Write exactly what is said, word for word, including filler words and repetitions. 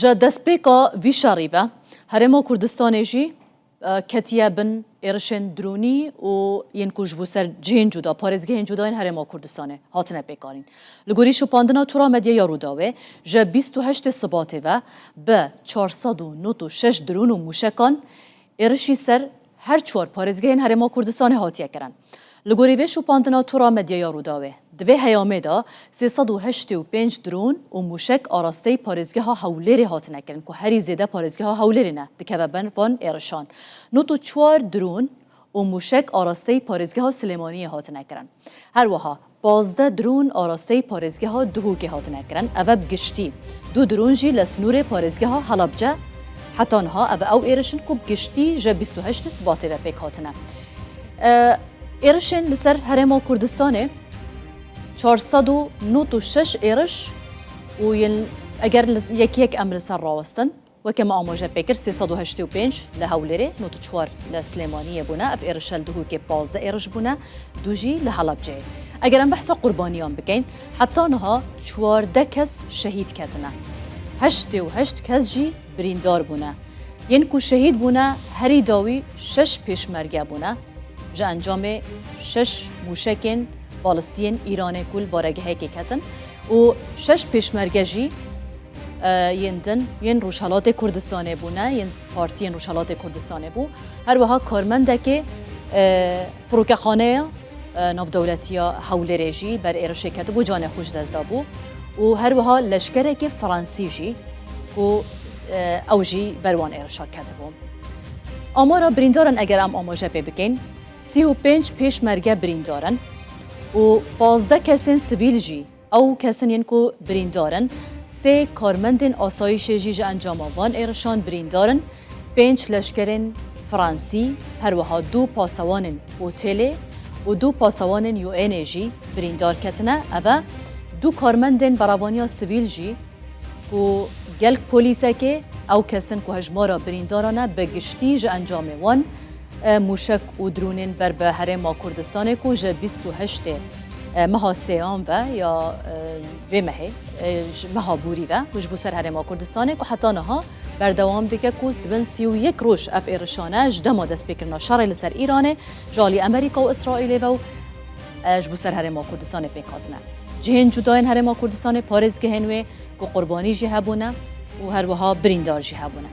Ji destpêka vî şerî ve Herêma Kurdistanê jî, e, ketiye bin êrişên dronî û yên ku ji bo ser cihên cuda, parêzgehên cuda yên Herêma Kurdistanê hatine pêkanîn. Li gorî şopandina Tura Medya ya Rûdawê, ji bîst û heştê Sibatê ve bi çar sed û nod û şeş dron û mûşekan êrişî ser her çar parêzgehên Herêma Kurdistanê hatiye kirin. Li gorî vê şopandina Tura Medya ya Rûdawê, di vê heyamê de sê sed û heştê û pênc dron û mûşek arasteyî parêzgeha Hewlêrê hatine kirin, ku herî zêde parêzgeha Hewlêrê ne, dikeve ber van êrişan. Nod û çar dron û mûşek arasteyî parêzgeha Silêmaniyê hatine kirin. Her wiha pazdeh dron arasteyî parêzgeha Duhokê hatine kirin. Ev e bi giştî. Du dron jî li sinûrê parêzgeha Helebce. Heta niha ev e ew êriş in ku bi giştî ji bîst û heştê Sibatê ve pêk hatine. E, êrişên li ser Herêma Kurdistanê çar sed û nod û şeş êriş û yên, eger li, yek yek em li ser rawestin, weke me amaje pê kir, sê sed û heştê û pênc li Hewlêrê, nod û çar li Silêmaniyê bûne, ev êrişe li Duhokê pazdeh êriş bûne, du jî li Helebceyê. Eger em behsa qurbaniyan bikeyn, heta niha çardeh kes şehîd ketine. Heştê û heşt kes jî birîndar bûne. Yên ku şehîd bûne, herî dawî şeş pêşmerge bûne. Ji encamê şeş mûşekên balistiyên Îranê ku li baregehekê ketin û şeş pêşmerge jî, e, yên din yên Rojhelatê Kurdistanê bûne, yên Partiyên Rojhelatê Kurdistanê bû. Her wiha karmendekê, e, firokexaneya, e, navdewletiya Hewlêrê jî ber êrişê ketibû, canê xwe ji dest dabû û her wiha leşkerekê Fransî jî ku, e, ew jî ber wan êrişa ketibû. Amara birîndaran eger em amaje pê bikeyn, sî û pênc pêşmerge birîndar in û pazdeh kesên sivîl jî, ew kesin yên ku birîndar in, sê karmendên asayîşê jî ji encama van êrişan birîndar in, pênc leşkerên Fransî, her wiha du pasewanên otêlê û du pasewanên U N'ê jî birîndar ketine. Ev e du karmendên berevaniya sivîl jî ku gelek polîsekê, ew kesin ku hejmara birîndaran e, bi giştî ji encamê wan, e, mûşek û dronên ber bi Herêma Kurdistanê ku ji bîst û heştê, e, meha sêyan ve ya, e, vê mehê, e, ji meha borî ve ku ji bo ser Herêma Kurdistanê ku heta niha berdewam dike ku di bin sî û yek roj ev êrişan e, ji dema destpêkirina şerê li ser Îranê ji alî Amerîka û Îsraîlê ve û, e, ji bo ser Herêma Kurdistanê pêk hatine. Cihên cuda yên Herêma Kurdistanê, parêzgehên wê ku qurbanî jî hebûne û her wiha birîndar jî hebûne.